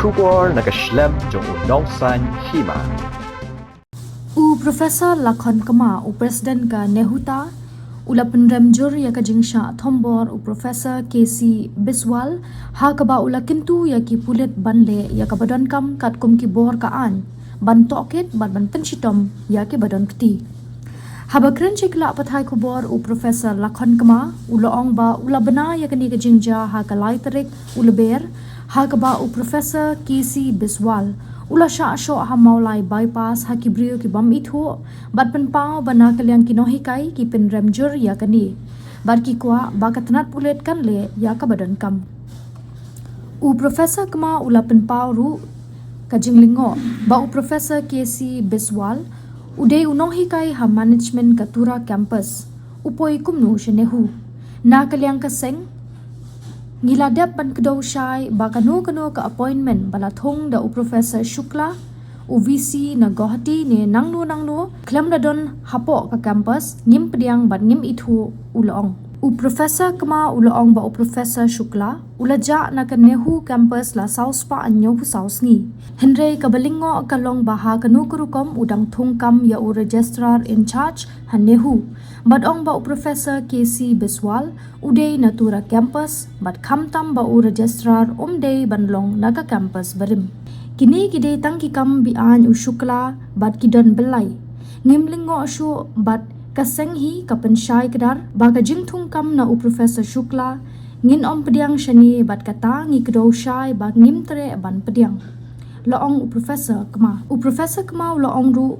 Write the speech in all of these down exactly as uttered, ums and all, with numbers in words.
Khubor na ka shlem jong u Nongsaiñ Hima. U Professor Lakhon Kma, u President ka NEHUTA, u la pynrem jur ïa ka jingshah thombor u Professor K C Biswal, ha kaba u la kyntu ïa ki pulit ban leh ïa kaba donkam katkum ki bor ka aiñ, ban tohkit bad ban pynshitom ïa kiba don kti. Haba kren sha ki lad pathai khubor u Professor Lakhon Kma, u la ong ba u la bna ïa kane ka jingjia ha ka lai tarik u Lber, ha kaba u Professor K C Biswal u la shah shoh ha Mawlai Bypass ha ki briew ki bym ithuh, bad pynpaw ba na ka liang ki nonghikai ki pynrem jur ïa kane, bad ki kwah ba ka tnat pulit kan leh ïa kaba donkam. U Professor Kma u la pynpaw ruh ka jinglyngngoh ba u Professor K C Biswal u dei u nonghikai ha management ka Tura campus, u poi kumno sha NEHU. Na ka liang ka seng, ngi la dep ban kdew shai ba kano kano ka appointment ba la thung da u Professor Shukla, u V C na Guwahati ne nangno nangno, khlem da don hapoh ka campus, ngim pdiang bad ngim ithuh, u la ong. U Professor Kma u la ong ba u Professor Shukla u la jah na ka NEHU campus la saw spah hynñiewphew saw sngi. Hynrei kaba lyngngoh ka long ba ha kano ka rukom u dang thung kam ïa u registrar in charge ha NEHU, bad ong ba u Professor K C Biswal u dei na Tura campus, bad khamtam ba u registrar um dei ban long na ka campus barim. Kine ki dei tang ki kam be-aiñ u Shukla bad ki don byllai. Ngim lyngngoh shuh bad ka seng hi ka pynshai kdar ba ka jingthung kam na u Professor Shukla ngin ym pdiang shane, bad kata ngi kdew shai ba ngim treh ban pdiang, la ong u Professor Kma. U Professor Kma u la ong ruh,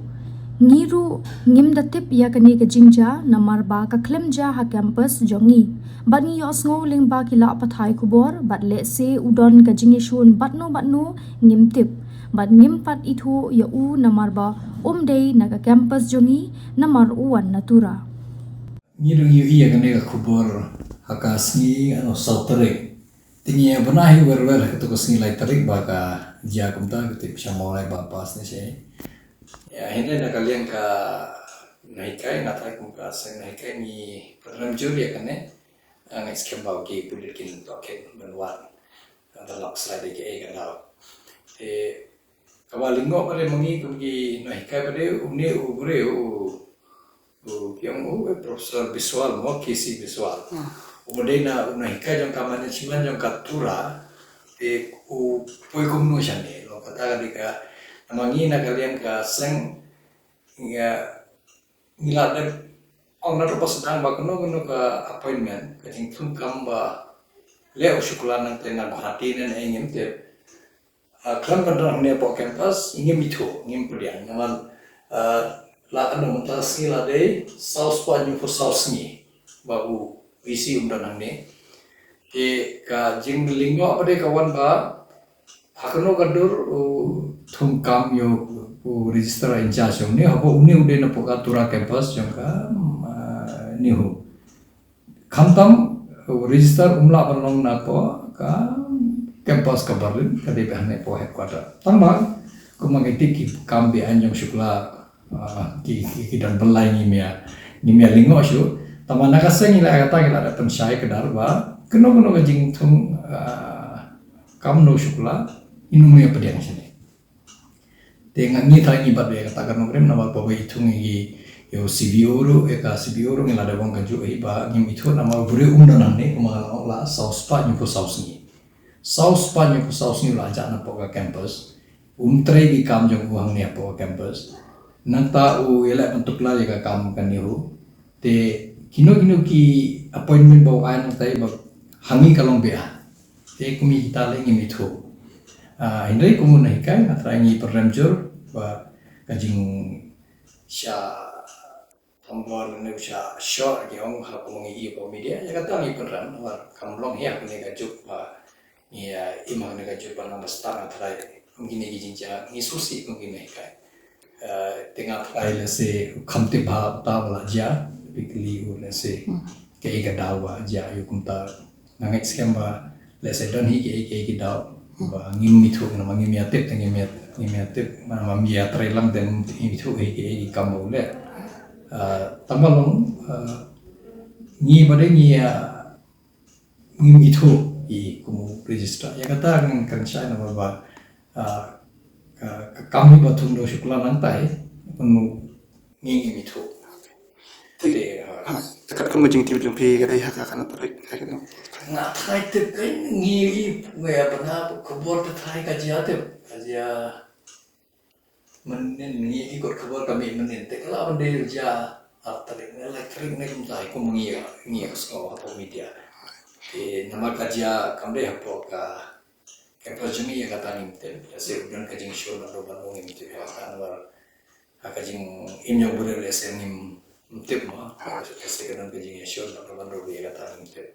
ngi ruh ngim da tip ïa kane ka jingjia namar ba ka khlem jia ha campus jong ngi, bad ngi ïohsngew lyngba ki lad pathai khubor, bad lehse u don ka jingïashun batno batno, ngim tip, bad ngim pat ithuh ïa u namar ba um dei na ka campus jong ngi, namar u wan na Tura. Ngi ruh ngi ïohi ïa kane ka khubor ha ka sngi, ano, saw tarik. Te ngi ïa bna hi wer wer ha kato ka sngi lai tarik ba ka jia kumta, ka tip sha Mawlai Bypass ne shaei. Ïa, hynrei na ka liang ka nonghikai, nga tharai kum ka seng nonghikai ngi pynrem jur ïa kane. Nga ngeit skhem ba ki pulit kin tohkit ban wad, ban lap slide ïa kaei ka daw. Te kaba lyngngoh pat de ma ngi kum ki nonghikai pat de, une u briew u, u, ki ong u, eh, Professor Biswal mo, K C Biswal. U dei na u nonghikai jong ka management jong ka Tura, te u poi kumno shane, long kata ka dei ka, namar ngi na ka liang ka seng, ngi la dep ong naduh ba sdang ba kano kano ka appointment, ka jingthung kam ba leh u Shukla nangta na Guwahati ne na ei, ngim tip. Ah, khlem ka don hangne hapoh campus, ngim ithuh, ngim pdiang. Namar, ah, la kano mynta sngi la dei saw spah hynñiewphew saw sngi ba u V C um don hangne. Te ka jinglyngngoh pat de ka wan ba ha kano ka dur u thung kam ïa u, u registrar in charge une, haba une u dei napoh ka Tura campus jong ka, um, ah, NEHU. Khamtam u registrar um lah ban long napoh ka campus ka barim, ka dei beit hangne hapoh headquarter. Tangba kumba ngi tip ki kam be-aiñ jong u Shukla, ah, ki, ki, ki don byllai, ngim ïa, ngim ïa lyngngoh shuh. Tangba na ka seng ngi la, kata ngi la dep pynshai kdar ba kano kano ka jingthung, ah, kam na u Shukla, ngin ym ïa pdiang shane. Te nga, ngi tharai ngi bat beit ïa kata ka nongrim, namar ba ba i thung ïa ki, ïa u C B O ruh, ïa ka C B O ruh ngi la dep ong kajuh hi ba ngim ithuh namar u briew um don hangne, kumba nga la ong, la saw spah hynñiewphew saw sngi. Saw spah hynñiewphew saw sngi u la jah napoh ka campus. Um trei ki kam jong u hangne hapoh ka campus. Nangta u ïaleh ban tuklar ïa ka kam ka NEHU. Te kino kino ki appointment ba u ai nangta ba ha ngi ka long beit. Te kum ïa kita lei ngim ithuh. Ah, hynrei kum u nonghikai nga tharai ngi pynrem jur ba ka jingshah thombor ne u shah shoh ki ong ha kum ngi ïohi hapoh media, ïa kata ngi pynrem namar kam long hi ha kane ka juk ba ngi, ah, im ha kane ka juk ba nang ba stad, nga tharai kum kine ki jingjia ngi sngewsih kum ki nonghikai. Eh, te nga tharai lehse kham tip bha uta ba la jia, typically u lehse kaei ka daw ba jia ïa u kumta. Nga ngeit skhem ba lehse don hi kaei kaei ki daw ba ngim ithuh, namar ngim ïa tip, te ngim ïa, ngim ïa tip, namar ngim ïa trei lang, te ngim ithuh hi kaei ki kam ba u leh. Eh, tangba long, eh, ngi ba dei ngi ïa ngim ithuh hi kum u registrar. Ïa kata kan, kan shai namar ba ka, ka, ka kam hi ba thung do shukla nang tai, pun ngi ngi mithu. Te, ha, te kat kum ka jingtip jong phi ka dei ha ka kano tarik, ha kano. Nga tharai tip ka ngi i, ngi ya bana khubor te tharai ka jia tip, ka jia. Mynnin ngi i kot khubor ka mih mynnin te ka la ban dei jia ar tarik ne lai tarik ne kumta hi kum ngi ngi sngew hapoh media. Te namar ka jia kam dei hapoh ka campus jong ngi ïa kata ngim tip. Lehse u don ka jingshun naduh ban u ngim tip ïa kata namar ha ka jingim jong u briew lehse ngim tip mo. Lehse ka don ka jingshun naduh ban u ïa kata ngim tip.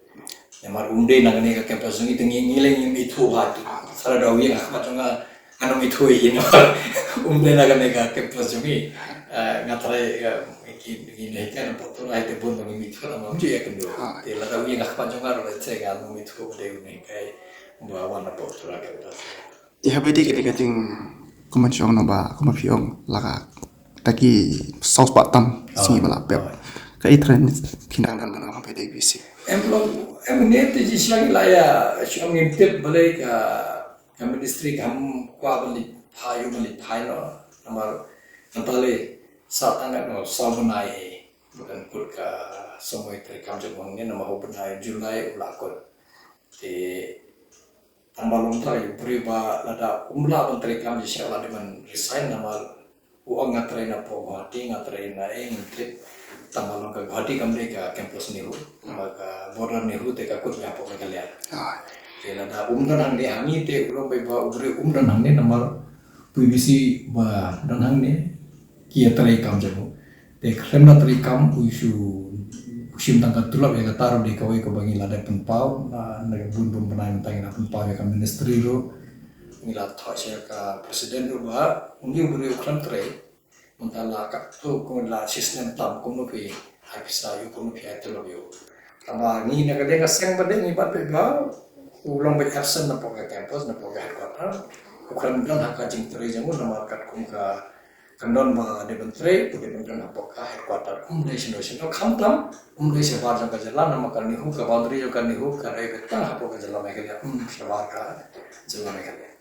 Namar um dei na kane ka campus jong ngi te ngi ngi leh ngim ithuh ha tu. Sa la da u ïeng ha khmat jong nga ngan ym ithuh ïa i namar um dei na kane ka campus jong ngi. Eh, nga tharai, eh, ki ki ne ka na pok tu ai te bun ba ngim ithuh namar um ju ïakynduh. Te la da u ïeng ha khmat jong nga ruh lehse ngan ym ithuh ba dei u ne kai ba wan na pok tu ka. Te ha ba dei ka dei ka jingkmen shong no ba kumba phi ong la ka ta ki saw spah tam sngi ba la pep. Ka i tren phi nang dang dang ha ba dei bisi. Em long em ne te ji shang la ïa shong ngim tip balei ka ka ministry kam kwah ban leit phai u ban leit phai no. Namar ngan ta lei sa tang ngan no saw bnai e. Bukan kut ka samoi treikam jong ngi namar u bnai July u la kut. Te tang ba long trai u briew ba lada um lah ban treikam ji sha la dei ban resign namar u ong nga trei na pok Guwahati nga trei na eng trip. Tang ba long ka Guwahati kam dei ka campus NEHU. Namar ka border NEHU te ka kut nga pok Meghalaya. Te lada um don hangne hangne te u long bai ba u briew um don hangne namar pui bisi ba don hangne ki ïa treikam jong u. Te khlem da treikam u shu u shim tang ka tulop ïa kata ruh dei kawei kaba ngi la dep pynpaw na na ka bun bun bnai mynta ngi la pynpaw ïa ka ministry ruh ngi la thoh sha ka president ruh ba ngi u briew khlem trei mynta la ka tu kum la shisnem tam kumno phi ai pisa ïa u kumno phi ai tulop ïa u. Tangba ngi na ka dei ka seng ba dei ngi bat phi ba u long ba absent na pok ka campus na pok ka headquarter. U khlem don ha ka jingtrei jong u namar katkum ka Kan don ba dei ban trei, dei ban don hapoh ka headquarter. Um dei shano shano khamtam, um dei shabar jong ka jylla, namar ka NEHU, ka boundary jong ka NEHU ka dei ka tang hapoh ka jylla Meghalaya, um shabar ka jylla Meghalaya.